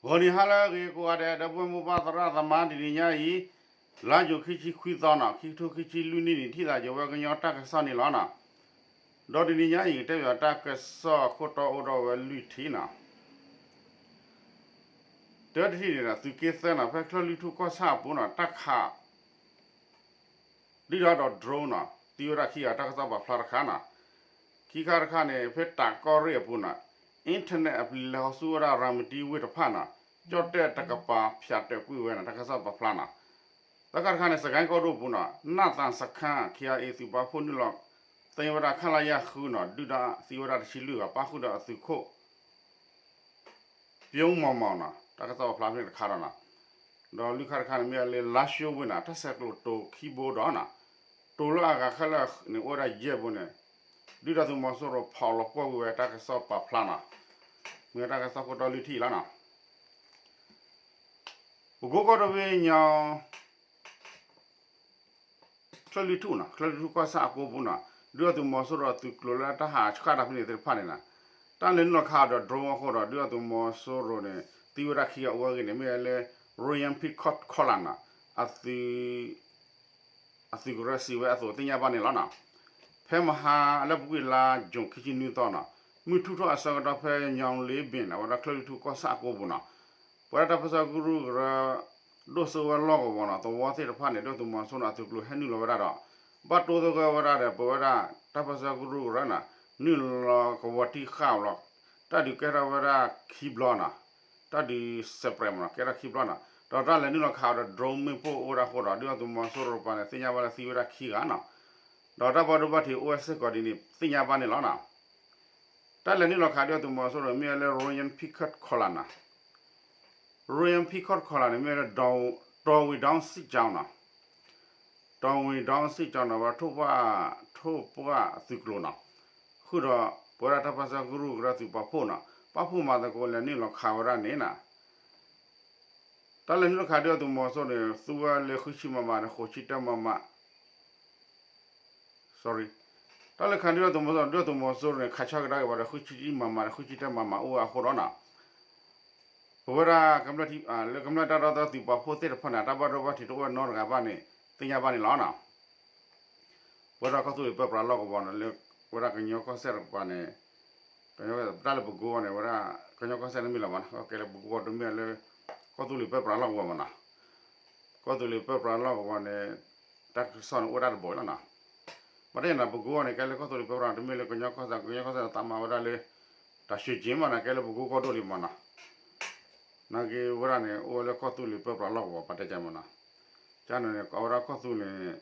ဂီၤနံၤဟါလၢအဂ့ၤကိးဂၤဒဲး ဒီပုၢ်ဝဲၢ်မိၢ်ပၢ်သရၣ်သမါ တနံၤညါအံၤ လါယူၤခံဆံခွံသီနီၤ ခံကထိခံဆံလွံၢ်နံၣ်န့ၣ် ထံၣ်သးယဝဲကညီတၢ်ကစီၣ်န့ၣ်လီၤနီၤ. ဒီးတနံၤညါအံၤ ကတဲဘၣ်တၢ်ကစီၣ်အခိၣ်တီအိၣ်ဒီးဝဲလွံၢ်ထံၣ်နီၤ. တၢတထံၣ်န့ၣ်ဒီး သုးက့သၢနီၤ ဖဲကၠီၢ်လွံၢ်ထူၣ်ကီၢ်ဆၣ်အပူၤနီၤ တၢ်ခး ဒုၣ်ဒါဒီး drone နီၤ သံဝဲဒၣ်ခံဂၤ တၢ်ကစီၣ်ပာ်ဖျါတခါနီၤ. ခံခါတခါန့ၣ် ဖဲတးကီၢ်ရ့ၣ်အပူၤနီၤ internet အပျံၤလဲၤဟီဆူဝဲဒၣ် ရၤမတံဝ့ၢ်တဖၣ်နီၤ ကၠီၣ်တဲၣ်တကပၤ ဖၠးတဲာ်ကွံာ်ဝဲနီၤ တၢ်ကစီၣ်ပာ်ဖျါနီၤ. သၢခါတခါန့ၣ် စကဲကီၢ်ဒိၣ်အပူၤနီၤ နၢ်သးစခါ ခ့အ့ သုးပာ်ဖှိၣ်နုာ်လီၤ သ့ဝဲဒၣ်ခလရ ဃုနီၤ ဒုၣ်ဒါသံဝဲဒၣ်တဆံလွံၢ်ဂၤ ပၣ်ဃုာ်ဒီးအသုးခိၣ် ပျိမီၤမီၤနီၤ တၢ်ကစီၣ်ပာ်ဖျါဖဲန့ၣ်တခါဒီးနီၤ. ဒီးလွံၢ်ခါတခါန့ၣ် မ့ၢ်ဝဲလၢ လါၡိဝ့ၢ်နီၤ တၢ်ဆဲးကျိးတိၤခံဘိဒီးနီၤ တိၤလၢအဂၤခဲလၢာ်န့ၣ် အိၣ်ဝဲဒၣ်ယဲၢ်ဘိန့ၣ် ဒုၣ်ဒါသုးမီၤစိရိၤဖီၣ်လီၤကွံာ်ဝဲ တၢ်ကစီၣ်ပာ်ဖျါနီၤ. မ့ၢ်တၢ်ကစီၣ်ခိၣ်တီလွံၢ်ထံၣ်လီၤနီၤ. ပကိကီၢ်တဝ့ၢ်ညီ ချၢၣ်လွံၢ်ထူၣ်နီၤ ချၢၣ်လွံၢ်ထူၣ်ကီၢ်ဆၣ်အကိပူၤနီၤ ဒုၣ်ဒါသုးမီၤစိရိၤအသုးကျိၤလၢတၢ်ဟးဆှၣ်တၢ်ဖဲန့ၣ်သ့ၣ်တဖၣ်န့ၣ်နီၤ တၢ်လဲၤနုာ်လီၤခးဒီး drone အဃိဒီး ဒုၣ်ဒါသုးမီၤစိရိၤန့ၣ် သံဝဲဒၣ်ခံဂၤအိၣ်ဝဲအဂ့ၢ်န့ၣ် မ့ၢ်ဝဲလၢ Royal Peacock Column နီၤ အသုး အသုးကရၢစံးဝဲအသိးသ့ၣ်ညါဘၣ်န့ၣ်လီၤနီၤ. ဖဲမဟါလၢပူၤကွံာ်လါယူၤခံဆံနွံသီနီၤ မုၢ်ထူၣ်ထီၣ်အဆၢကတီၢ်ဖဲညီလ့ဘ့ၣ်နီၤ ဝဲဒၣ်ချၢၣ်လွံၢ်ထူၣ်ကီၢ်ဆၣ်အကိပူၤနီၤ ပဝဲဒၣ်တၢ်ပၢဆှၢကရူၢ်ကရၢ ဒိၣ်စိဝဲလီၢ်ကဝီၤနီၤ သဝီသ့ၣ်တဖၣ်န့ၣ် ဒုၣ်ဒါသုးမီၤစိရိၤအသုးကျိၤဟဲနုာ်လီၤဝဲဒၣ်ဒီး ဘၣ်တိသဂၢၢ်ဝဲဒၣ်ဒီး ပဝဲဒၣ်တၢ်ပၢဆှၢကရူၢ်ကရၢနီၤ နုာ်လီၤကဝီၤတံၢ်ဃာ်လီၤ တၢ်ဒုးကဲထီၣ်ဝဲဒၣ်ခံဘျီနီၤ တၢ်ဒုးစဲးပြဲးမနီၤ ကဲထီၣ်ခံဘျီနီၤ ဒီးတၢ်လဲၤနုာ်လီၤခးဒီး drone မ့ၣ်ပိၢ်အိၣ်ဝဲဒၣ်အဃိဒီး ဒုၣ်ဒါသုးမီၤစိရိၤတကပၤန့ၣ် သ့ၣ်ညါဘၣ်လၢသံဝဲဒၣ်ခံဂၤနီၤ ဒီးတၢ်ဘၣ်ဒိဘၣ်ထံးအိၣ်ဝဲစ့ၢ်ကီးဒ်န့ၣ် သ့ၣ်ညါဘၣ်န့ၣ်လီၤနီၤ. တၢ်လဲၤနုာ်လီၤခးဒုၣ်ဒါသုးမီၤစိရိၤမ့ၢ်ဝဲလၢ Royal Peacock Column နီၤ Royal Peacock Column န့ၣ် မ့ၢ်ဝဲလၢ တီၤဝံၤဒီစံၣ်ကၠီနီၤ တီၤဝံၤဒီစံၣ်ကၠီနီၤ ဝဲထိၣ်ပှၢ် ထိၣ်ပှၢ်သုးကျိၤနီၤ ဃုာ်ဒီး ပဝဲဒၣ်တၢ်ပၢဆှၢကရူၢ်ကရၢသုးပာ်ဖှိၣ်နီၤ ပာ်ဖှိၣ်မၤသကိးလဲၤနုာ်လီၤခးဝဲဒၣ်န့ၣ်နီၤ တၢ်လဲၤနုာ်လီၤခးဒုၣ်ဒါသုးမီၤစိရိၤန့ၣ် သူဝဲလၢဃုဆံ MM န့ၣ် ဃိးဆံတၢ MM sorry တၢ်လဲၤခးဒုၣ်ဒါသုးမီၤစိရိၤ ဒုၣ်ဒါသုးမီၤစိရိၤန့ၣ် ခးဆၢကဒါက့ၤဘၣ်ဒီး ဃုဆံတၢ MM ဒီး ဃုဆံတၢ MM အိၣ်ဝဲအဃိဒီးနီၤ ပဝဲဒၣ် လၢကမျၢၢ်တၢ်ဒီသဒၢသုးပာ်ဖှိၣ်သ့ၣ်တဖၣ်န့ၣ် တၢ်ဘၣ်ဒိဘၣ်ထံးတအိၣ်နီတဂၤဘၣ်န့ၣ် သ့ၣ်ညါဘၣ်န့ၣ်လီၤနီၤ. ပဝဲဒၣ်ကီၢ်သူလ့ၤပၢပြးလီၢ်ကဝီၤန့ၣ် လၢဝဲဒၣ်ကညီကီၢ်စဲၣ်တကပၤန့ၣ် တၢ်လၢပကိးအီၤန့ၣ် ဝဲဒၣ်ကညီကီၢ်စဲၣ်တမ့ၢ်လၢၤဘၣ်နီၤ ကဲလၢပကိးအီၤတမ့ၢ်လၢ ကီၢ်သူလ့ၤပၢပြးလီၢ်ကဝီၤမနီၤ ကီၢ်သူလ့ၤပၢပြးလီၢ်ကဝီၤန့ၣ် တၢ်ကစီၣ်န့ၣ်အိၣ်ဒၣ်တဘီလီၤနီၤ. ဘၣ်တ့ၢ်နီၤ ပကိးအီၤန့ၣ် ကဲလၢကီၢ်သူလ့ၤပၢပြးတမ့ၢ်လၢကညီကီၢ်စဲၣ် ကညီကီၢ်စဲၣ်သးမၤဝဲဒၣ်လၢ တၢ်ဆှၢက့ၤမနီၤ ကဲလၢပကိးကီၢ်ဒိၣ်လံမနီၤ နာ်က့ဝဲဒၣ်န့ၣ် အိၣ်ဝဲလၢကီၢ်သူလ့ၤပၢပြးလီၢ်ကဝီၤ ပတဲကဲမနီၤ. ကန့ၣ်န့ၣ် အဝဲဒၣ်ကီၢ်သူလ့ၤန့ၣ်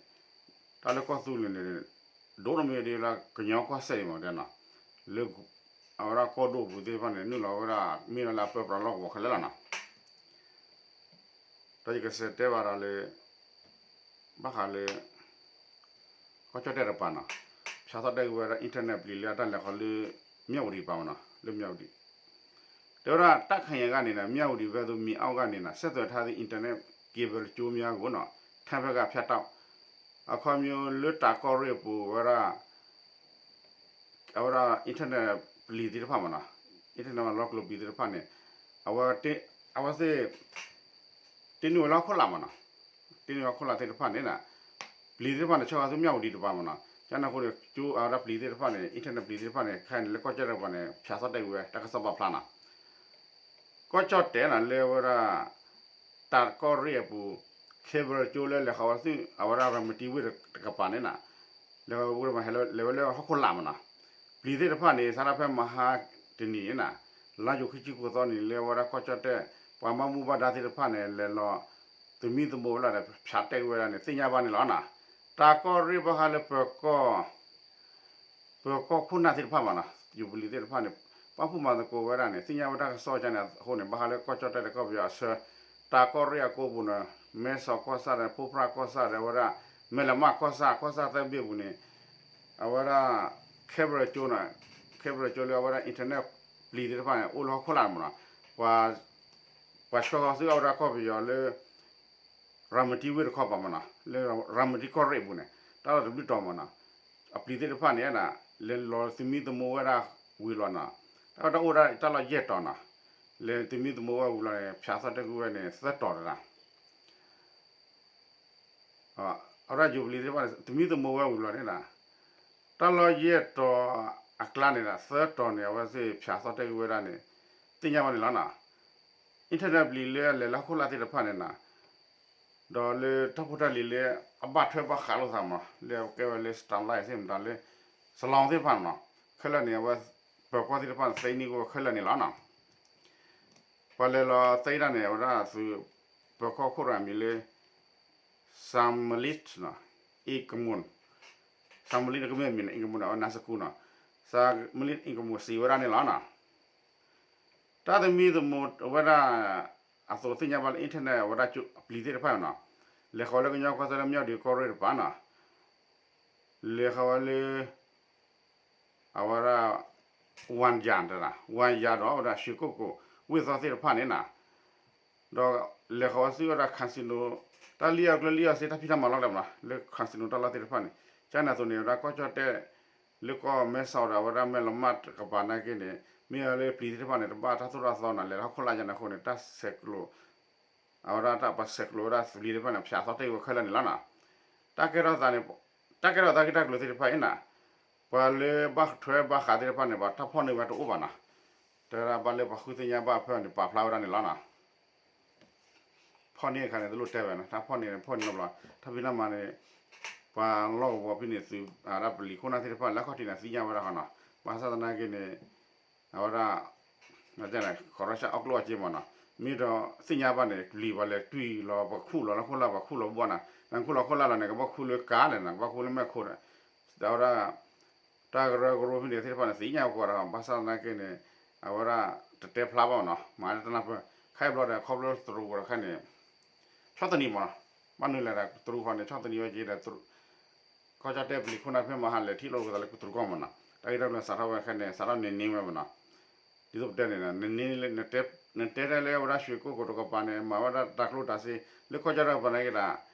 တၢ်လၢကီၢ်သူလ့ၤန့ၣ် ဒိၣ်တမ့ၢ်ဒ်လၢကညီကီၢ်စဲၣ်အံၤမနီၤ လၢ အဝဲဒၣ်ကီၢ်ဒိၣ်ပူၤသ့ၣ်တဖၣ်န့ၣ် နုာ်လီၤဝဲဒၣ် မ့ၢ်ဝဲလၢအပၢပြးလီၢ်ကဝီၤခဲလၢာ်လီၤနီၤ. ဒီးယကစံးတဲဘၣ်ဒီးလၢ ဘၣ်ဃးလၢ ကီၢ်ကၠီၣ်တဲၣ်တကပၤနီၤ ဖၠးထီၣ်တဲာ်ကွံာ်ဝဲဒၣ် internet ပျံၤလၢအတၢ်လဲၤဃီၤလၢ မၠၣ်ဝတံၤတကပၤမနီၤ လၢမၠၣ်ဝတံၤ တဲဝဲဒၣ်တၢ်ခဲအံၤအဂၤန့ၣ် မၠၣ်ဝတံၤဖဲသိးမ့ၢ်အီၣ်ဂၤန့ၣ်နီၤ ဆက်သွယ်ထားသည့် internet cable ကြိုးများကိုနီၤ ထန်းဖက်ကဖြတ်တောက် အခီပညီလၢတးကီၢ်ရ့ၣ်အပူၤဝဲဒၣ် အဝဲဒၣ် internet ပျံၤသ့ၣ်တဖၣ်မနီၤ internet လီၢ်ကျိၤပျံၤသ့ၣ်တဖၣ်န့ၣ် အဝဲ အဝဲသ့ၣ် တ့နုာ်ဝဲလၢဟီၣ်ခိၣ်လာ်မနီၤ တ့နုာ်ဝဲဟီၣ်ခိၣ်လာ်သ့ၣ်တဖၣ်န့ၣ်နီၤ ပျံၤသ့ၣ်တဖၣ်န့ၣ် ဆၢဃီၤဆူမၠၣ်ဝတံၤတကပၤမနီၤ ကန့ၣ်အဃိန့ၣ် ကၠိအဝဲဒၣ်ပျံၤသ့ၣ်တဖၣ်န့ၣ် internet ပျံၤသ့ၣ်တဖၣ်န့ၣ် ခဲအံၤန့ၣ် လၢကီၢ်ကၠီၣ်တဲၣ်တကပၤန့ၣ် ဖၠးထီၣ်တဲာ်ကွံာ်ဝဲ တၢ်ကစီၣ်ပာ်ဖျါနီၤ ကီၢ်ကၠီၣ်တဲၣ်နီၤ လၢဝဲဒၣ် တးကီၢ်ရ့ၣ်အပူၤ cable ကၠိလၢလဲၤဃီၤဝဲဆူ အဝဲဒၣ်ရၤမတံဝ့ၢ်တကပၤန့ၣ်နီၤ လဲၤဝဲလၢဟီၣ်ခိၣ်လာ်မနီၤ ပျံၤသ့ၣ်တဖၣ်န့ၣ် စးထီၣ်ဖဲမဟါတနံၤန့ၣ်နီၤ လါယူၤခံဆံဃိးသီန့ၣ် လၢဝဲဒၣ်ကီၢ်ကၠီၣ်တဲၣ် ပှၤဘၣ်မူဘၣ်ဒါသ့ၣ်တဖၣ်န့ၣ် လဲၤလီၤ သမံသမိးဝဲဒၣ်ဒီး ဖၠးတဲာ်ကွံာ်ဝဲဒၣ်န့ၣ် သ့ၣ်ညါဘၣ်န့ၣ်လီၤနီၤ တးကီၢ်ရ့ၣ်ဘၣ်ဃးလၢပၢၤကီၢ် ပၢၤကီၢ်ခိၣ်နၢ်သ့ၣ်တဖၣ်မနီၤ ယူၤပလံၤသ့ၣ်တဖၣ်န့ၣ် ပာ်ဖှိၣ်မၤသကိးဝဲဒၣ်န့ၣ် သ့ၣ်ညါဝဲတၢ်ကစီၣ်ကန့ၣ်အဃိန့ၣ် ဘၣ်ဃးလၢကီၢ်ကၠီၣ်တဲၣ်တကီၢ်ပယီၤအဆၢ တးကီၢ်ရ့ၣ်အကိပူၤန့ၣ် မဲဆီးကီၢ်ဆၣ်ဒီး ဖိဖြၣ်ကီၢ်ဆၣ်ဒီး အဝဲဒၣ် မဲၢ်လမၣ်ကီၢ်ဆၣ် ကီၢ်ဆၣ်သၢဘ့ၣ်အပူၤန့ၣ် အဝဲဒၣ် cable ကၠိန့ၣ် cable ကၠိလၢအဝဲဒၣ် internet ပျံၤသ့ၣ်တဖၣ်န့ၣ် အိၣ်လၢဟီၣ်ခိၣ်လာ်မနီၤ ပှၤ ပှၤဆှၢဃီၤဆူအဝဲဒၣ်ကီၢ်ပယီၤလၢ ရၤမတံဝ့ၢ်တခီပၤမနီၤ လၢရၤမတံကီၢ်ရ့ၣ်အပူၤန့ၣ် တၢ်လီၢ်တဘျုးတီၤမနီၤ အပျံၤသ့ၣ်တဖၣ်န့ၣ် လဲၤလီၤသမံသမိးဝဲဒၣ်ဝံၤလီၤနီၤ တၢ်တအိၣ်ဒၣ်တၢ်လီၢ်ယဲၢ်တီၤနီၤ လဲၤသမံသမိးဝဲဝံၤလီၤန့ၣ် ဖၠးသီၣ်တဲာ်ကွံာ်ဝဲန့ၣ် သၢတီၤတဒၣ် အဝဲဒၣ် Jubilee သ့ၣ်တဖၣ်န့ၣ် သမံသမိးဝဲဝံၤလီၤန့ၣ်ဒီး တၢ်လီၢ်ယဲၢ်တီၤအကျါန့ၣ်ဒီး သၢတီၤန့ၣ် အဝဲသ့ၣ်ဖၠးသီၣ်တဲာ်ကွံာ်ဝဲဒၣ်န့ၣ် သ့ၣ်ညါဘၣ်န့ၣ်လီၤနီၤ. internet ပျံၤလၢအလဲၤလၢဟီၣ်ခိၣ်လာ်သ့ၣ်တဖၣ်န့ၣ်နီၤ ဒီးလၢတၢ်ဖိတၢ်လံၤလၢအဘၣ်ထွဲဘၣ်ဃးလိာ်သးမး လၢအကဲဝဲလၢ satellite သ့ၣ်မတၤလၢ စလီသ့ၣ်တဖၣ်န့ၣ်နီၤ ခဲလၢာ်န့ၣ် အဝဲပၢၤကီၢ်သ့ၣ်တဖၣ်န့ၣ် သ့န့ၢ်ကွံာ်ဝဲခဲလၢာ်န့ၣ်လီၤနီၤ. ပှၤလဲၤလီၤသ့တၢ်န့ၣ် အဝဲဒၣ်သုးပၢၤကီၢ်ခိၣ်တဂၤမံၤလၢ Samalin Ingmum, Samalin ကမ့ၢ်မံၤန့ၣ် Ingmum န့ၣ် အဝဲနါစကူနီၤ, Samalin Ingmum စံးဝဲဒၣ်န့ၣ်လီၤနီၤ. တၢ်သမံသမိးဝဲဒၣ် အသိးသ့ၣ်ညါဘၣ်လၢ internet အဝဲဒၣ်ပျံၤသ့ၣ်တဖၣ်နီၤ, လဲၤဃီၤလၢကညီကီၢ်စဲၣ်လၢ မၠီၣ်ဒံးကီၢ်ရ့ၣ်တပၤနီၤ, လဲၤဃီၤဝဲလၢ အဝဲဒၣ် ဝၣ်ယၤတဒၣ် ဝၣ်ယၤဒီး အဝဲဒၣ် ရွှေကုက္ကို ဝ့ၢ်သီသ့ၣ်တဖၣ်န့ၣ်နီၤ, ဒီးလဲၤဃီၤဝဲဆူဝဲဒၣ် casino တၢ်လံၣ်အီၣ်ကျၢၢ်လံၣ်အီၣ်စ့ တၢ်ဖံးတၢ်မၤလီၤတၢ်မနီၤ လၢ casino တၢ်လီၢ်သ့ၣ်တဖၣ်န့ၣ်, ကန့ၣ်အသိးန့ၣ် ဝဲဒၣ်ကီၢ်ကၠီၣ်တဲၣ် လၢကီၢ်မဲဆီးဒီး အဝဲဒၣ်မဲၢ်လမၢ်တကပၤနာ်က့န့ၣ် မ့ၢ်ဝဲလၢပျံၤသ့ၣ်တဖၣ်န့ၣ် တဘၣ်တၢ်သိၣ်တၢ်သီနီၤ, လဲၤလၢဟီၣ်ခိၣ်လာ်ယါန့ၣ်အဃိန့ၣ် တၢ်ဆဲးကျိး အဝဲဒၣ်တၢ်ပှၤဆဲးကျိးဝဲဒၣ်ပျံၤသ့ၣ်တဖၣ်န့ၣ် ဖၠးသီၣ်တဲာ်ကွံာ်ဝဲခဲလၢာ်န့ၣ်လီၤနီၤ. တၢ်ကဲထီၣ်သးန့ၣ် တၢ်ကဲထီၣ်သးဂ့ၢ်တၢ်ကျိၤသ့ၣ်တဖၣ်အံၤနီၤ, ပှၤလၢဘၣ်ထွဲဘၣ်ဃးသ့ၣ်တဖၣ်န့ၣ် ပှၤတၢ်ဖီၣ်န့ၢ်ဝဲတအိၣ်ဘၣ်နီၤ, တဲဝဲဒၣ်ဘၣ်လၢပှၤဃုသ့ၣ်ညါဘၣ်ဖဲန့ၣ် ပာ်ဖျါဝဲဒၣ်န့ၣ်လီၤနီၤ. ဖီၣ်န့ၢ်အခါန့ၣ် တလိၣ်တဲဝဲနီၤ, တၢ်ဖီၣ်န့ၢ်န့ၣ် ဖီၣ်န့ၢ်နီတဘျီ, တၢ်ဖံးတၢ်မၤန့ၣ် ပှၤလီၢ်ကဝီၤဖဲန့ၣ် သုးအတၢ်ပလံၤခိၣ်နၢ်သ့ၣ်တဖၣ်လၢအခီၣ်ထံးန့ၣ် သ့ၣ်ညါဝဲဒၣ်ဃီနီၤ, ဘၣ်ဆၣ်သနာ်က့န့ၣ် အဝဲဒၣ် corruption အီၣ်ကျိၣ်အီၣ်စ့မ့ၢ်နီၤ, မ့ၢ်ဒီးသ့ၣ်ညါဘၣ်န့ၣ် ပျံၤပှၤလဲၤတွံၢ်လီၤပှၤခူၣ်လီၤလၢခိၣ်လၢ် ပှၤခူၣ်လီၤဘၣ်နီၤ, နခူၣ်လီၤခိၣ်လၢ်လီၤန့ၣ် ကဘၣ်ခူၣ်လၢကါလဲၣ်နီၤ, ကဘၣ်ခူၣ်လၢမဲာ်ခိၣ်ဒီး အဝဲဒၣ် တၢ်ကရၢကရိဖဲန့ၣ်သ့ၣ်တဖၣ်န့ၣ် သ့ၣ်ညါကီးဒီး ဘၣ်ဆၣ်သနာ်က့န့ၣ် အဝဲဒၣ်တတဲဖျါဘၣ်မ့ၢ်နီၤ, မၤတနၢ်ပၢၢ် ခဲအံၤဘျီဒီး ခီဖျိတရူးကီၢ်တခါန့ၣ် ဆီၣ်သနံးမ့ၢ်နီၤ, ဘၣ်နုၤလဲၣ်ဒီးတရူးဖီန့ၣ် ဆီၣ်သနံးဝဲက့ၤဒီး ကီၢ်ကၠီၣ်တဲၣ်ပလံၤခိၣ်နၢ်ဖဲမဟါလဲၤထံၣ်လိာ်ကသးလၢကတရူးကီၢ်မ့ၢ်နီၤ, တၢ်ဂ့ၢ်တၢ်ကျိၤစးထီၣ်ဝဲခဲန့ၣ် စးထီၣ်န့ၢ်န့ၢ်ဝဲမ့ၢ်နီၤ, ဒ်သိးပတဲန့ၣ် နတဲတၢ်လၢအဝဲဒၣ် ရွှေကုက္ကို တကပၤန့ၣ် မၤဝဲဒၣ်တၢ်ကျိၣ်တၢ်စ့ လၢကီၢ်ကၠီၣ်တဲၣ်ပၤန့ၣ်က့ၤ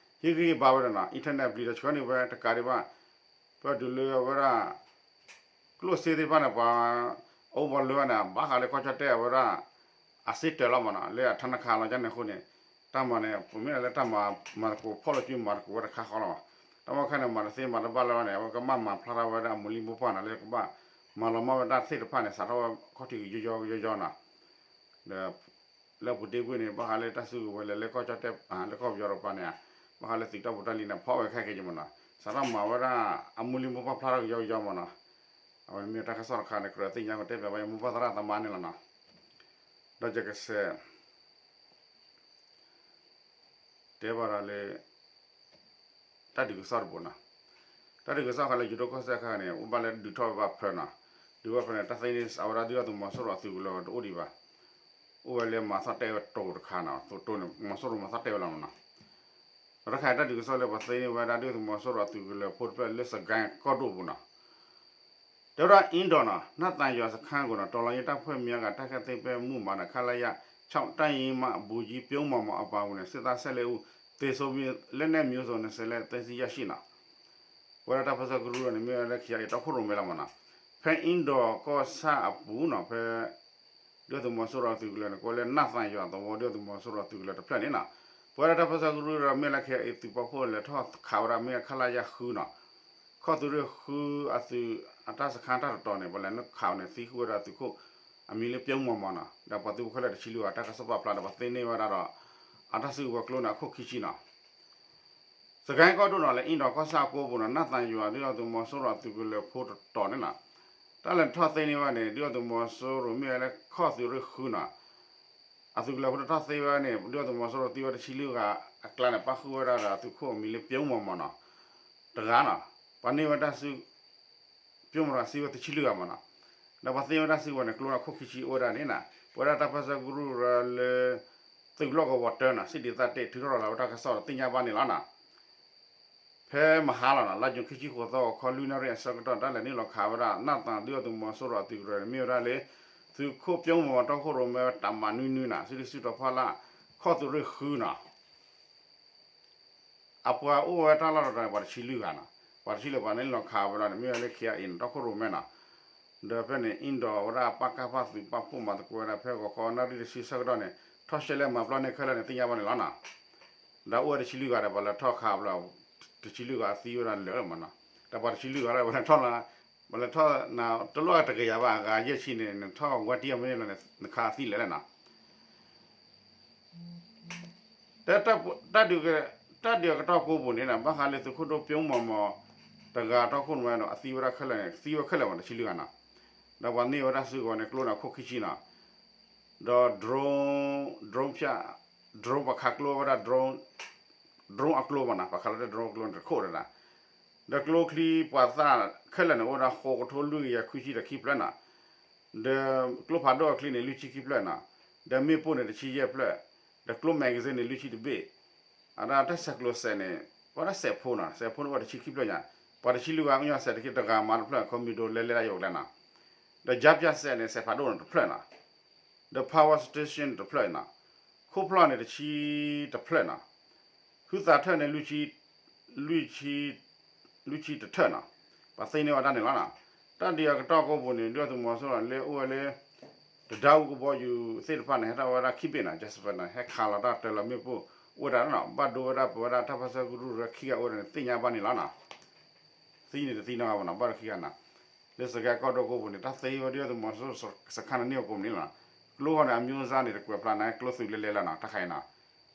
ဒီး ဟ့ၣ်ဂံၢ်ဟ့ၣ်ဘါဝဲဒီးနီၤ internet ပျံၤဒီးဆှၢန့ၢ်ဝဲတကးဒံးဘၣ် ပတုၤလၢအဝဲဒၣ် ကျိၣ်စ့သ့ၣ်တဖၣ်န့ၣ် ပှၤအိၣ်ဘၣ်လၢန့ၣ် ဘၣ်ဃးလၢကီၢ်ကၠီၣ်တဲၣ်အဝဲဒၣ် အစ့တၢးလီၤမ့ၢ်နီၤ လၢအထနခါလီၤန့ၣ်အဃိန့ၣ် တၢ်မၤန့ၣ် ပမ့ၢ်လၢတၢ်မၤ မၤသကိးဖီၣ်လိာ်စုမၤသကိးဝဲတခါဃီလီၤ. တၢ်မၤခါန့ၣ် မၤတသ့မၤတဘၣ်လၢၤဘၣ်န့ၣ် အဝဲကဘၣ်မၤဖျါထီၣ်ဝဲဒၣ်အမူလံမိၢ်ပှၢ်န့ၣ် လၢကဘၣ်မၤလီၤမၢ်ဝဲတၢ်သ့ၣ်တဖၣ်န့ၣ် စးထီၣ်ဝဲခီၣ်ထံးကယီယီကယီယီနီၤ ဒီး လၢအပူၤတ့ၢ်ကွံာ်န့ၣ် ဘၣ်ဃးလၢတၢ်စုကဝဲၤလဲၤလၢကီၢ်ကၠီၣ်တဲၣ် လၢကီၢ်ပယီၤတကပၤန့ၣ် ဘၣ်ဃးလၢသုးတၢ်ဖိတၢ်လံၤန့ၣ် ဖီၣ်ဝဲခဲက့ၤမ့ၢ်နီၤ စးထီၣ်မၤဝဲဒၣ် အမူလံမိၢ်ပှၢ်ဖျါထီၣ်ကယီကယီမ့ၢ်နီၤ အဝဲန့ၣ်မ့ၢ်တၢ်ကစီၣ်တခါန့ၣ် ကြၢးသ့ၣ်ညါကတဲဘၣ်ဝဲမိၢ်ပှၢ်သရၣ်သမါန့ၣ်လီၤနီၤ ဒီးယကဆဲး တဲဘၣ်ဒီးလၢ တၢ်ဒုးကစီၣ်တဘိနီၤ တၢ်ဒုးကစီၣ်ခါလၢယိၤဒိၣ်ကီၢ်စဲၣ်ခါန့ၣ် အိၣ်ဘၣ်လၢဒုးထီၣ်ဝဲဘၣ်ဖၢနီၤ ဒုးဝဲဖၢန့ၣ် တၢ်သ့န့ၢ်အဝဲဒၣ်ဒုၣ်ဒါသုးမီၤစိရိၤအသုးကလၢၤတအိၣ်ဒံးဘၣ် အိၣ်ဝဲလၢမၤသီၣ်တဲာ်ဝဲတိၤတခါနီၤ တိၤတိၤန့ၣ် မီၤစိရိၤမၤသီၣ်တဲာ်ဝဲလီၤမ့ၢ်နီၤ ဒီးတခါအံၤတၢ်ဒုးကစီၣ်လၢပှၤသ့န့ၢ်ဝဲဒၣ်ဒုၣ်ဒါသုးမီၤစိရိၤအသုးကလၢၤဖိတဖျၢၣ်လၢစကဲကီၢ်ဒိၣ်ပူၤနီၤ တဲဝဲဒၣ် အ့ဒီးနီၤ နၢ်သၣ်ယွၤစခါကိးနီၤ တော်လှန်ရေးတပ်ဖွဲ့များက တိုက်ခိုက်သိမ်းပိုက်မှုမှာ ခလရ ခြောက် တပ်ရင်းမှ ဗိုလ်ကြီး ပြုံးမောင်မောင် အပါအဝင် စစ်သား ဆယ့်လေးဦး သေဆုံးပြီး လက်နက်မျိုးစုံ နှစ်ဆယ် နဲ့ သိမ်းဆည်းရရှိနီၤ ပဝဲဒၣ်တၢ်ပၢဆှၢကရူၢ်န့ၣ် မ့ၢ်ဝဲလၢ ခဲအံၤ တီခိၣ်ရိၣ်မဲလီၤမ့ၢ်နီၤ ဖဲအ့ဒီးကီၢ်ဆၣ်အပူၤနီၤ ဖဲ ဒုၣ်ဒါသုးမီၤစိရိၤအသုးကလၢၤန့ၣ် ကိးလၢနၢ်သၣ်ယွၤသဝီ ဒုၣ်ဒါသုးမီၤစိရိၤအသုးကလၢၤတဖျၢၣ်န့ၣ်နီၤ ပဝဲဒၣ်တၢ်ပၢဆှၢကရူၢ်ဒီး မ့ၢ်လၢ ခဲအံၤ သုးပာ်ဖှိၣ်လဲၤထီၣ်ခးဝဲဒၣ်မ့ၢ် ခလရ ဃုနီၤ ခီၣ်သုးရ့ၣ်ဃုအသုးအတၢ်စခါတၢ်တတီၤန့ၣ် ပှၤလဲၤနုာ်ခးအီၤန့ၣ် သံဃုာ်ဝဲဒၣ်သုးခိၣ်အမံၤလၢ ပြုံးမောင်မောင်နီၤ ဒီးပှၤသုးဖိခဲလၢာ်တဆံလွံၢ်ဂၤ တၢ်ကစီၣ်ပာ်ဖျါဒီး ပှၤသ့န့ၢ်ဝဲဒၣ်ဒီး အတၢ်စုကဝဲၤကျိန့ၣ် အခိၣ်ခံဆံနီၤ စကဲကီၢ်ဒိၣ်နီၤ လၢအ့ဒီးကီၢ်ဆၣ်အကိပူၤနီၤ နၢ်သၣ်ယွၤ ဒုၣ်ဒါသုးမီၤစိရိၤအသုးကလၢၤဖိတတီၤန့ၣ်နီၤ တၢ်လဲၤထီၣ်သ့န့ၢ်ဝဲန့ၣ် ဒုၣ်ဒါသုးမီၤစိရိၤမ့ၢ်ဝဲလၢခီၣ်သုးရ့ၣ်ဃုနီၤ အသုးကလၢၤဖိတထီၣ်သ့ဝဲန့ၣ် ဒုၣ်ဒါသုးမီၤစိရိၤသံဝဲတဆံလွံၢ်ဂၤအကျါန့ၣ် ပၣ်ဃုာ်ဝဲဒၣ်ဒီးသုးခိၣ်အမံၤလၢ ပြုံးမောင်မောင်နီၤ တဂၤနီၤ ပှၤန့ၢ်ဝဲတၢ်စု ပြုံးမောင်မောင်နီၤ သံဝဲတဆံလွံၢ်ဂၤမ့ၢ်နီၤ ဒီးပှၤသ့ဝဲတၢ်စုကဝဲၤန့ၣ် ကျိန့ၣ် အခိၣ်ခံဆံအိၣ်ဝဲဒၣ်န့ၣ်နီၤ ပဝဲဒၣ်တၢ်ပၢဆှၢကရူၢ်လၢ သုးလီၢ်ကဝီၤတၢနီၤ စံးဒံးသၣ်တ့ၢ် ထုးထီၣ်လီၤလၢဝဲတၢ်ကစီၣ်ဒီးသ့ၣ်ညါဘၣ်န့ၣ်လီၤနီၤ ဖဲမဟါလီၤနီၤ လါယူၤခံဆံဃိးသီ ဂီၤခီလွံၢ်နၣ်ရံၣ်အဆၢကတီၢ် တၢ်လဲၤနုာ်လီၤခးဝဲဒၣ် နၢ်သၣ်ဒုၣ်ဒါသုးမီၤစိရိၤအသုးကလၢၤန့ၣ် မ့ၢ်ဝဲဒၣ်လၢ သုးခိၣ်ပြုံးမောင်မောင်တီခိၣ်ရိၣ်မဲဝဲတၢ်မၤနွံနွံနီၤ စုဒုၣ်စုတီၤဖီလာ် ခီၣ်သုးရ့ၣ်ဃုနီၤ အပှၤအိၣ်ဝဲတၢ်လီၢ်တတီၤန့ၣ် ပှၤတဆံလွံၢ်ဂၤနီၤ ပှၤတဆံလွံၢ် ပှၤန့ၣ်လီၤခးဝဲဒၣ်န့ၣ် မ့ၢ်ဝဲလၢ ခဲအံၤ နီၤ တီခိၣ်ရိၣ်မဲနီၤ ဒီးဖဲန့ၣ် အ့ၣ်ဒီးဝဲဒၣ်ပၢ်ကၢ်ဖၣ်သုးပာ်ဖှိၣ်မၤသကိးဝဲဒၣ် ဖဲဂီၤခီနၣ်ရံၣ်တဆံဆၢကတီၢ်န့ၣ် ထီၣ်ရှဲလဲမၤပျီန့ၢ်ခဲလၢာ်န့ၣ် သ့ၣ်ညါဘၣ်န့ၣ်လီၤနီၤ. ဒီးအိၣ်ဝဲတဆံလွံၢ်ဂၤဒီး ပှၤလဲၤထီၣ်ခးဘျီ တဆံလွံၢ်ဂၤအသံဝဲဒၣ်လၢာ်လီၤမးနီၤ. ဒီးပှၤတဆံလွံၢ်ဂၤလၢပှၤလဲၤထီၣ်လီၤ, ပှၤလဲၤထီၣ်နၤ တလိၣ်တကယၤဘၣ် အဂၤယဲၢ်ဆံန့ၣ် နထီၣ်ဝဲတံၢ်အမ့ၢ်န့ၣ်လီၤန့ၣ် နခးအသံလၢာ်လီၤနီၤ. တၢ်ဒုး တၢ်ဒုးအကတီၢ်ကိးပူၤန့ၣ် ဘၣ်ဃးလၢသုးခိၣ်ဒိၣ်ပၠိမီၤမီၤ တဂၤတီခိၣ်န့ၣ်ဝဲဒီး အသံဝဲဒၣ်ခဲလၢာ်န့ၣ် သံဝဲခဲလၢာ်မး တဆံလွံၢ်ဂၤနီၤ. ဒီးပှၤန့ၢ်ဝဲဒၣ်စုကဝဲၤန့ၣ် ကျိန့ၣ်အခိၣ်ခံဆံနီၤ. ဒီး drone, drone ဖၠၣ် drone ပှၤခးကျိဝဲဒၣ် drone, drone အကျိမးနီၤ, ပှၤခးလီၤတဲ drone အကျိန့ၣ်တခိၣ်ဒၣ်, ဒီးကျိချံပှၤသၣ်ခဲလၢာ်န့ၣ် အိၣ်ဝဲဒၣ်ဃိးကထိလွံၢ်ကယၤခွံဆံဒီးခံဖျၢၣ်နီၤ. ဒီးကျိဖးဒိၣ်အချံန့ၣ် လွံၢ်ဆံခံဖျၢၣ်နီၤ. ဒီးမ့ၣ်ပိၢ်န့ၣ်တဆံယဲၢ်ဖျၢၣ်, ဒီးကျိ magazine န့ၣ် လွံၢ်ဆံတဘ့ၣ်, အဒၣ်တၢ်ဆဲးကျိးစဲးန့ၣ် အိၣ်ဒၣ်စဲးဖိနီၤ, စဲးဖိန့ၣ်အိၣ်တဆံခံဖျၢၣ်ညါ, ပှၤတဆံလွံၢ်ဂၤ အညီစဲးတက့ၢ် တဂၤမၤတဖျၢၣ် ခီမံၤဒိးလဲလဲဒၣ်ယိာ်ကျဲနီၤ. ဒီး ကြားဖြတ်စက် န့ၣ် စဲးဖးဒိၣ်န့ၣ်တဖျၢၣ်နီၤ. ဒီး power station န့ၣ်တဖျၢၣ်နီၤ. ခိၣ်ဖျီၣ်န့ၣ်တဆံတဖျၢၣ်နီၤ. ဟုသးထၢၣ်န့ၣ် လွံၢ်ဆံတထၢၣ်နီၤ. ပှၤသ့န့ၢ်ဝဲဒၣ်န့ၣ်လီၤနီၤ. တၢ်ဒုးအကတီၢ်ကိးပူၤန့ၣ် ဒုၣ်ဒါသုးမီၤစိရိၤလၢအိၣ်ဝဲလၢ တဒါအူကဘီယူၤသ့ၣ်တဖၣ်န့ၣ် ဟဲထီၣ်ဝဲဒၣ်ခံဘ့ၣ်နီၤ, ကၠဲးစပၢၣ်န့ၣ် ဟဲခးလီၤတၢ်တၢလီၤမ့ၣ်ပိၢ်အိၣ်ဝဲဒၣ်နီၤ, ဘၣ်ဒိဝဲဒၣ်ပဝဲဒၣ်တၢ်ပၢဆှၢကရူၢ်ရၢခံဂၤအိၣ်ဝဲဒၣ်န့ၣ် သ့ၣ်ညါဘၣ်န့ၣ်လီၤနီၤ. သံန့ၣ်တသံနီတဂၤဘၣ်နီၤ, ဘၣ်ဒီးခံဂၤနီၤ. လၢစကဲကီၢ်ဒိၣ်ကိးပူၤန့ၣ် တၢ်သ့ဝဲဒၣ်သုးမီၤစိရိၤစခါန့ၣ်န့ၢ်အကိးမုၢ်နံၤလီၤနီၤ. ကျိဃီန့ၣ် အမျိုးအစားန့ၣ် တကွဲးဖျါန့ၣ် ကျိသုးလဲၤလဲၤလီၤနီၤ, တၢ်ခါအံၤနီၤ.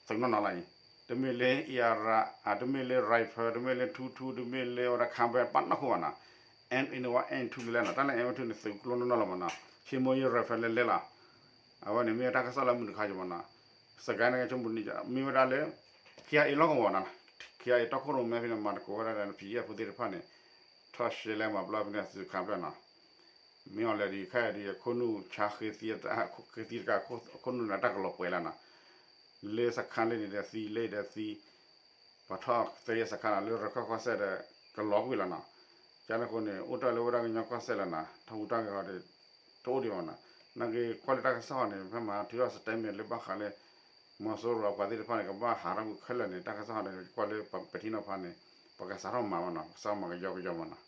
သုးနီၢ်နီၢ်လီၤအံၤ, တမ့ၢ်လၢ အံၣ်အရၣ်, တမ့ၢ်လၢ rifle, တမ့ၢ်လၢ ထူထူ, တမ့ၢ်လၢဝဲဒၣ် ခါဘဲ ပာ်နီၣ်ခိၣ်ဘၣ်နီၤ. အဲၣ်အ့ၣ်ဝဲ အဲၣ်ထူလဲၤလဲၤနီၤ, တၢ်လၢ အဲၣ်ထူန့ၣ် သုးကျိနီၢ်နီၢ်လီၤမးနီၤ, ဆ့မိၢ်ယဲ rifle လဲၤလဲၤလီၤ. အဝဲန့ၣ်မ့ၢ်တၢ်ကစီၣ်လၢမုၢ်တခါယံၤမးနီၤ. စကဲန့ၣ် ကၠိမုၢ်နံၤ မ့ၢ်ဝဲဒၣ်လၢ ခံဂၤအံၤလီၢ်ကဝီၤနီၤ, ခံဂၤအံၤတီခိၣ်ရိၣ်မဲဖဲန့ၣ် မၤသကိးဝဲဒၣ်ဒီး PDF ဖိသ့ၣ်တဖၣ်န့ၣ် ထီၣ်ရှဲလဲမၤပျီဖဲန့ၣ် သုးခါဖျၢၣ်နီၤ. မ့ၢ်အီၤလဲၤဒံးခဲအံၤဒံး ခိၣ်နူာ်ဆါဃ့သံတကး ခိၣ်နူာ်န့ၣ် တၢ်ကလီၤပှဲၤလီၤနီၤ. လၢစခါလၢန့ၣ်ဒီးသံ လၢဒီးသံ, ပှၤထီၣ်သ့စခါနီၤ လၢရခၢၣ်ကီၢ်စဲၣ်ဒီး ကလီၤကွံာ်လီၤနီၤ. ကန့ၣ်အဃိန့ၣ် အိၣ်တ့ၢ်လၢဝဲဒၣ်ကညီကီၢ်စဲၣ်လီၤနီၤ, တၢ်ဟူးတၢ်ဂဲၤအီၤဒီး တအိၣ်ဒံးဘၣ်နီၤ. နာ်က့ကွၢ်လၢတၢ်ကစီၣ်န့ၣ် ဖဲမဟါထုးထီၣ် statement လၢဘၣ်ဃးလၢ မီၤစိရိၤအပှၤသ့ၣ်တဖၣ်န့ၣ် ကဘၣ်ဟးထီၣ်ကွံာ်ခဲလၢာ်န့ၣ် တၢ်ကစီၣ်န့ၣ် ကွၢ်လၢပထံနီၤဖးန့ၣ် ပကစးထီၣ်မၤဘၣ်နီၤ, ပကစးမၤကယီကယီမးနီၤ.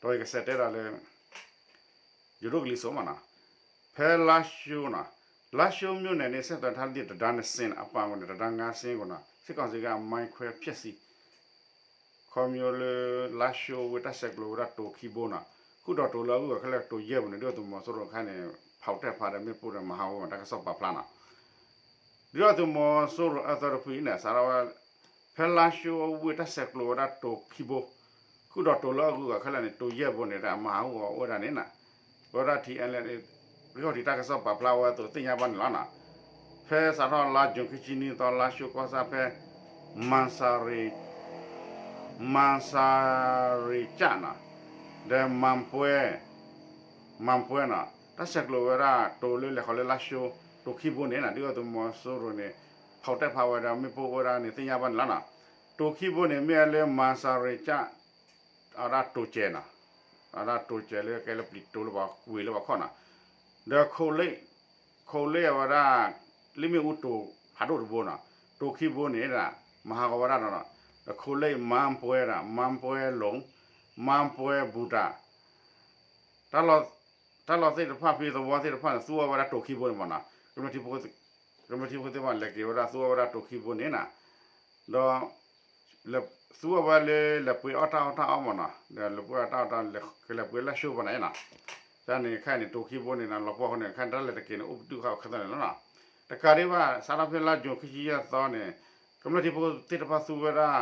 ဒီးယကစးတဲဒီးလၢ ယိၤဒိၣ်ကလံၤစိးမးနီၤ, ဖဲလါၡိနီၤ, လါၡိ မြို့နယ် န့ၣ် ဆက်သွယ်ထားသည့် တံတားနှစ်စင်း အပါအဝင် တံတားငါးစင်းကိုနီၤ စစ်ကောင်စီက မိုင်းခွဲဖျက်ဆီး ခီဖျိလၢ လါၡိဝ့ၢ်တၢ်ဆဲးကျိးဝဲဒၣ်တိၤခံဘိနီၤ, ဃုာ်ဒီးတိၤလၢအဂုၤအဂၤခဲလၢာ်တိၤယဲၢ်ဘိန့ၣ် ဒုၣ်ဒါသုးမီၤစိရိၤခဲအံၤန့ၣ် ဖီၣ်တဲၣ်ဖးဒီးမ့ၣ်ပိၢ်ဒီးမၤဟးဂီၤ တၢ်ကစီၣ်ပာ်ဖျါနီၤ. ဒုၣ်ဒါသုးမီၤစိရိၤအၢသီတဖုအံၤန့ၣ် စးထီၣ်ဝဲ ဖဲလါၡိဝ့ၢ်တၢ်ဆဲးကျိးဝဲဒၣ်တိၤခံဘိ, ဃုာ်ဒီးတိၤလၢအဂုၤအဂၤခဲလၢာ်န့ၣ် တိၤယဲၢ်ဘိန့ၣ် တၢ်မၤဟးဂီၤအိၣ်ဝဲဒၣ်န့ၣ်နီၤ, ဝဲဒၣ် ထံအဲလ်အဲလ် ဂံၢ်ခီၣ်ထံးတၢ်ကစီၣ်ပာ်ဖျါဝဲအသိးသ့ၣ်ညါဘၣ်န့ၣ်လီၤနီၤ. ဖဲစးထီၣ်လါယူၤခံဆံနွံသီ လါၡိကီၢ်ဆၣ်ဖဲ မၤစၤရ့ မၤစၤရ့ကၣ်နီၤ, ဒီးမၤပှဲ မၤပှဲနီၤ တၢ်ဆဲးကျိးဝဲဒၣ်တိၤလၢလဲၤဃီၤလၢလါၡိ တိၤခံဘိန့ၣ်နီၤ ဒုၣ်ဒါသုးမီၤစိရိၤန့ၣ် ဖီၣ်တဲၣ်ဖးဝဲဒီးမ့ၣ်ပိၢ်အိၣ်ဝဲဒၣ်န့ၣ်သ့ၣ်ညါဘၣ်န့ၣ်လီၤနီၤ. တိၤခံဘိန့ၣ် မ့ၢ်ဝဲလၢမၤစၤရ့ကၣ် အဝဲဒၣ်တိၤစဲးနီၤ, အဝဲဒၣ်တိၤစဲးလၢကဲလၢပျံၤတိၤလၢပှၤကွံာ်လၢပှၤခီၣ်နီၤ, ဒီး ခိးလ့ၣ်အဝဲဒၣ် လ့ၣ်မ့ၣ်အူတိၤဖးဒိၣ်တဘိနီၤ, တိၤခံဘိန့ၣ် မၤဟးဂီၤဝဲဒၣ်ဒီး ဒီး ခိးလ့ၣ် မၤပှဲၤဒၣ် မၤပှဲၤလူင် မၤပှဲၤဘူၣ်တၢ် တၢ်လီၢ်သ့ၣ်တဖၣ်ဖဲသဝီသ့ၣ်တဖၣ်န့ၣ် သူအီၤဝဲဒၣ်တိၤခံဘိန့ၣ်မးနီၤ, ကမျၢၢ်ထံဖိသ့ၣ်တဖၣ်လဲၤက့ၤဝဲဒၣ်သူအီၤဝဲဒၣ်တိၤခံဘိန့ၣ်နီၤ, ဒီး သူအီၤဝဲလၢလဲၤပှ့ၤအီၣ်တၢ်အီၣ်တၢ်အီမးနီၤ, ဒီးလဲၤပှ့ၤအီၣ်တၢ်အီၣ်တၢ် ကလဲၤပှ့ၤလၢၡိပၤန့ၣ်နီၤ, တၢ်န့ၣ်ခဲအံၤန့ၣ် တိၤခံဘိန့ၣ်နီၤ လီၤပှီၢ်အဃိန့ၣ် ခဲအံၤတၢ်လဲၤတက့ၤန့ၣ် အိၣ်ပတုာ်ဃာ်ခဲအံၤန့ၣ်လီၤနီၤ, တကးဒံးဘၣ် စးထီၣ်ဖဲလါယူၤခံဆံယဲၢ်သီန့ၣ် ကမျၢၢ်ထံဖိသ့ၣ်တဖၣ်သူဝဲဒၣ်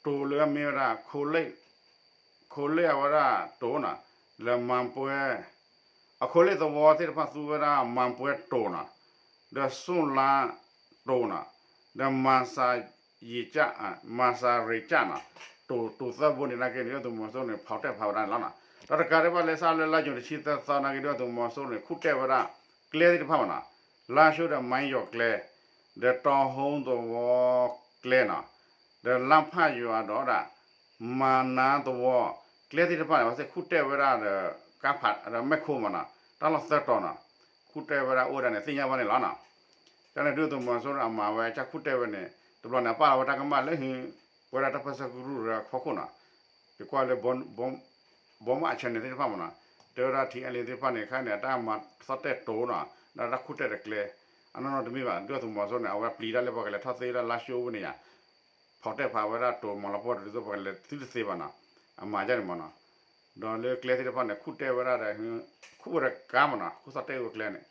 တိၤလၢအမ့ၢ်ဝဲဒၣ် ခိးလ့ၣ် ခိးလ့ၣ်အဝဲဒၣ်တိၤနီၤ, လၢမၤပှဲၤ အခိးလ့ၣ်သဝီသ့ၣ်တဖၣ်သူဝဲဒၣ်မၤပှဲၤတိၤနီၤ, ဒီးစိၣ်လါတိၤနီၤ, ဒီးမၤစၤယံၤကၣ် မၤစၤရ့ကၣ်နီၤ, တိၤ တိၤသၢဘိန့ၣ်နာ်က့န့ၣ် ဒုၣ်ဒါသုးမီၤစိရိၤန့ၣ် ဖီၣ်တဲၣ်ဖးဝဲဒၣ်န့ၣ်လီၤနီၤ, ဒီးတကးဒံးဘၣ်လၢစးလၢလါယူၤတဆံသၢသီနာ်က့ ဒုၣ်ဒါသုးမီၤစိရိၤန့ၣ် ခူၣ်တဲၣ်ဝဲဒၣ် ကျဲသ့ၣ်တဖၣ်မးနီၤ, လါၡိဒီးမၤယီၤကျဲ ဒီးတီၤဟိသဝီကျဲနီၤ, ဒီးလါဖးယွၤဒီးဒၣ် မၤနါသဝီ ကျဲသ့ၣ်တဖၣ်န့ၣ် အဝဲသ့ၣ်ခူၣ်တဲၣ်ဝဲဒၣ်ဒီး ကါဖးဒီးမဲၢ်ခိမးနီၤ, တၢ်လီၢ်သၢတီၤနီၤ, ခူၣ်တဲၣ်ဝဲဒၣ်အိၣ်ဝဲဒၣ်န့ၣ် သ့ၣ်ညါဘၣ်န့ၣ်လီၤနီၤ, တၢ်န့ၣ်ဒုၣ်ဒါသုးမီၤစိရိၤအမၤဝဲ ကၢ်ခူၣ်တဲၣ်ဝဲန့ၣ် တဘျီန့ၣ် အပာ်လီၤဝဲတၢ်ကမၣ်လၢ ဝဲဒၣ်တၢ်ပၢဆှၢကရူၢ်ရၢဖီခိၣ်နီၤ, ယကွၢ်လၢ ဘီ ဘီမၣ် channel သ့ၣ်တဖၣ်မ့ၢ်နီၤ, တဲဝဲဒၣ် ထံအဲလ့ သ့ၣ်တဖၣ်န့ၣ် ခဲအံၤန့ၣ် အတၢ်မၤသီၣ်တဲၣ်တိၤနီၤ, ဒီးတၢ်ခူၣ်တဲၣ်တကျဲ, အနီၢ်နီၢ်တမ့ၢ်ဘၣ်, ဒုၣ်ဒါသုးမီၤစိရိၤန့ၣ် အဝဲပျံၤတၢ်လၢပှၤကလဲၤထီၣ်သ့ဝဲဒၣ်လါၡိအိၣ်ဖဲန့ၣ်ယါ, ဖီၣ်တဲၣ်ဖးဝဲဒၣ်တိၤမၤလီၤပှီၢ်တဒ်သိးပှၤကလဲၤသုတသ့ဘၣ်နီၤ, အမၤဒ်န့ၣ်မ့ၢ်နီၤ, ဒီးလၢကျဲသ့ၣ်တဖၣ်န့ၣ် ခူၣ်တဲၣ်ဝဲဒၣ်ဒီး ခူၣ်ဝဲဒၣ်ကါမ့ၢ်နီၤ, ခူၣ်သီၣ်တဲၣ်ဝဲကျဲန့ၣ်,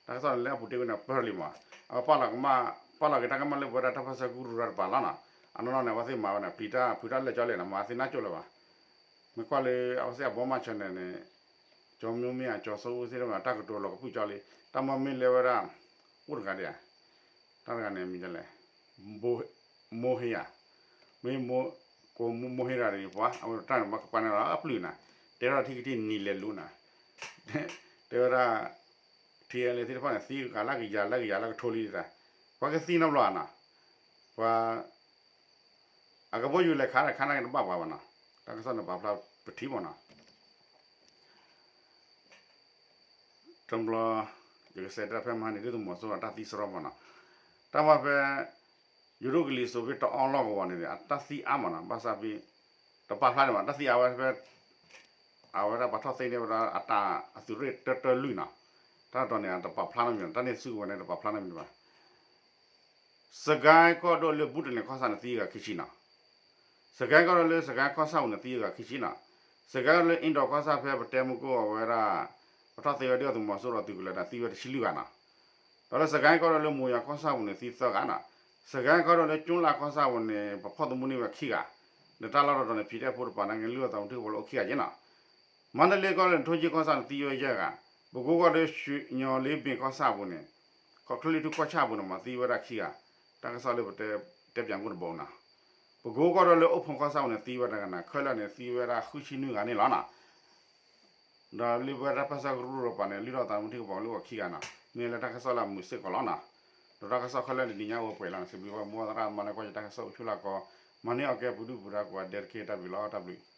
တၢ်ကစီၣ်န့ၣ်လၢအပူၤတ့ၢ်ဝဲန့ၣ် ပၢၢ်လံမး, အဝဲပာ်လီၤကမၣ်, ပာ်လီၤက့ၤတၢ်ကမၣ်လၢပဝဲဒၣ်တၢ်ပၢဆှၢကရူၢ်တပၤလီၤနီၤ, အနီၢ်နီၢ်န့ၣ် အဝဲသ့ၣ်မၤဝဲန့ၣ် ပျံၤတၢ်ဖုးတၢ်လၢာ်ကၠီလံနီၤ, မၤသ့ၣ်နၢ်ကၠိလၢၤဘၣ်, မ့ၢ်ကွၢ်လၢအဝဲသ့ၣ်အဘီမၣ် channel န့ၣ်, ကၠီမၠိမ့ၢ်ဧါ ကၠီၤစိအိၣ်သ့ၣ်တဖၣ် တၢ်ကတိၤလီၤကပုာ်ကၠီလံ, တၢ်မ့ၢ်မ့ၢ်လၢဝဲဒၣ်, အိၣ်တဂၤဒံးဧါ, တၢ်တဂၤန့ၣ်မံၤဒ်လဲၣ်, မိၢ်ဟ့ယါ, မ့ၢ်, ကိးမိၢ်ဟ့ရၤဒီးပှၤ အဝဲတၢ်န့ၣ် ဘၣ်ကပၤန့ၣ်လီၤ အပျုၢ်နၤ, တဲထီၣ်ထံကတံၢ်နံၤလဲၤလူၤနၤ, တဲဝဲဒၣ်, ထံအဲလ့သ့ၣ်တဖၣ်န့ၣ် သံဂၤလၢကယၤလၢကယၤလၢကထိလံတၢ်, ပှၤကသံနီတဘျီဧါနီၤ, ပှၤ အကဘီယူၤလဲၤခးတၢ်ခါန့ၣ်ကတဘၣ်ပှၤဘၣ်နီၤ, တၢ်ကစီၣ်န့ၣ်ပာ်ဖျါပထံၣ်မ့ၢ်နီၤ, တဘျီ, ယကစးတၢ်ဖဲမဟါန့ၣ် ဒုၣ်ဒါသုးမီၤစိရိၤတၢ်သံစရီမ့ၢ်နီၤ, တၢ်မၤဖဲ, ယိၤဒိၣ်ကလံၤစိးဖဲတအီလီၢ်ကဝီၤန့ၣ် အတၢ်သံအါမ့ၢ်နီၤ, ဘၣ်ဆၣ်ဖဲ, တပာ်ဖျါန့ၣ်မး တၢ်သံအါဝဲဖဲ အဝဲဒၣ်ပှၤထီၣ်သ့န့ၢ်ဝဲဒၣ်အတၢ်အသုးရ့ၣ်တၢတၢလွံၢ်နီၤ, တၢ်တတီၤန့ၣ် တပာ်ဖျါနီတမံၤ တၢ်န့ၣ်စုကဝဲၤန့ၣ် တပာ်ဖျါနီတမံၤဘၣ်, စကဲကီၢ်ဒိၣ်လၢဘူးတလ့ၣ်ကီၢ်ဆၣ်န့ၣ်သံဂၤခံဆံနီၤ, စကဲကီၢ်ဒိၣ်လၢစကဲကီၢ်ဆၣ်ပူၤန့ၣ်သံဂၤခံဆံနီၤ, စကဲကီၢ်ဒိၣ်လၢအ့ဒီးကီၢ်ဆၣ်ဖဲပတဲမူကိၣ်အဝဲဒၣ်, ပထီၣ်သ့ဝဲဒၣ်သုးမီၤစိရိၤသုးကလၢၤဒီးသံဝဲတဆံလွံၢ်ဂၤနီၤ, ဒီးလၢစကဲကီၢ်ဒိၣ်လၢမိၤယၤကီၢ်ဆၣ်ပူၤန့ၣ်သံသၢဂၤနီၤ, စကဲကီၢ်ဒိၣ်လၢကၠိလၢ်ကီၢ်ဆၣ်ပူၤန့ၣ် ပဖီၣ်သမူန့ၢ်ဝဲခံဂၤ, ဒီးတၢ်လီၢ်တတီၤန့ၣ် ဖံးတၢ်ဖိတပၤန့ၣ် ကလုၢ်အသးမူထံကပီၤလၢအိၣ်ခံဂၤယဲနီၤ, မါတလ့ကီၢ်ဒိၣ်န့ၣ် ထိၣ်ကၠံၣ်ကီၢ်ဆၣ်န့ၣ်သံဝဲယဲၢ်ဂၤ, ပကိကီၢ်ဒိၣ်လၢညီလ့ဘ့ၣ်ကီၢ်ဆၣ်ပူၤန့ၣ်, ခီချၢလံထူကီၢ်ဆၣ်ပူၤန့ၣ်မးသံဝဲဒၣ်ခံဂၤ, တၢ်ကစီၣ်လၢပတဲ, တဲပၠးကိၣ်တဘိနီၤ, ပကိကီၢ်ဒိၣ်လၢအိၣ်ဖှိၣ်ကီၢ်ဆၣ်ပူၤန့ၣ်သံဝဲဒၣ်တဂၤနီၤ, ခဲလၢာ်န့ၣ်သံဝဲဒၣ်ဃုဆံနွံဂၤန့ၣ်လီၤနီၤ, ဒီးလၢပဝဲဒၣ်တၢ်ပၢဆှၢကရူၢ်တပၤန့ၣ် လုၢ်ထီၣ်သးမူထံကပီၤလၢအိၣ်ခံဂၤနီၤ, မ့ၢ်လၢတၢ်ကစီၣ်လၢအမုာ်စ့ၢ်ကီးလီၤနီၤ, ဒီးတၢ်ကစီၣ်ခဲလၢာ်တနံၤညါအိၣ်ပှဲၤလီၤန့ၣ် စံးဘျုးဘၣ်မိၢ်သရၣ်သမါလၢကွၢ်ယတၢ်ကစီၣ်အိၣ်ဆူၣ်လၢကီး, မၤန့ၢ်အီၤကဲပူၤဒုၣ်ပူၤဒါကိးဂၤဒဲးတက့ၢ် တၢ်ဘျုးလီၤ တၢ်ဘျုး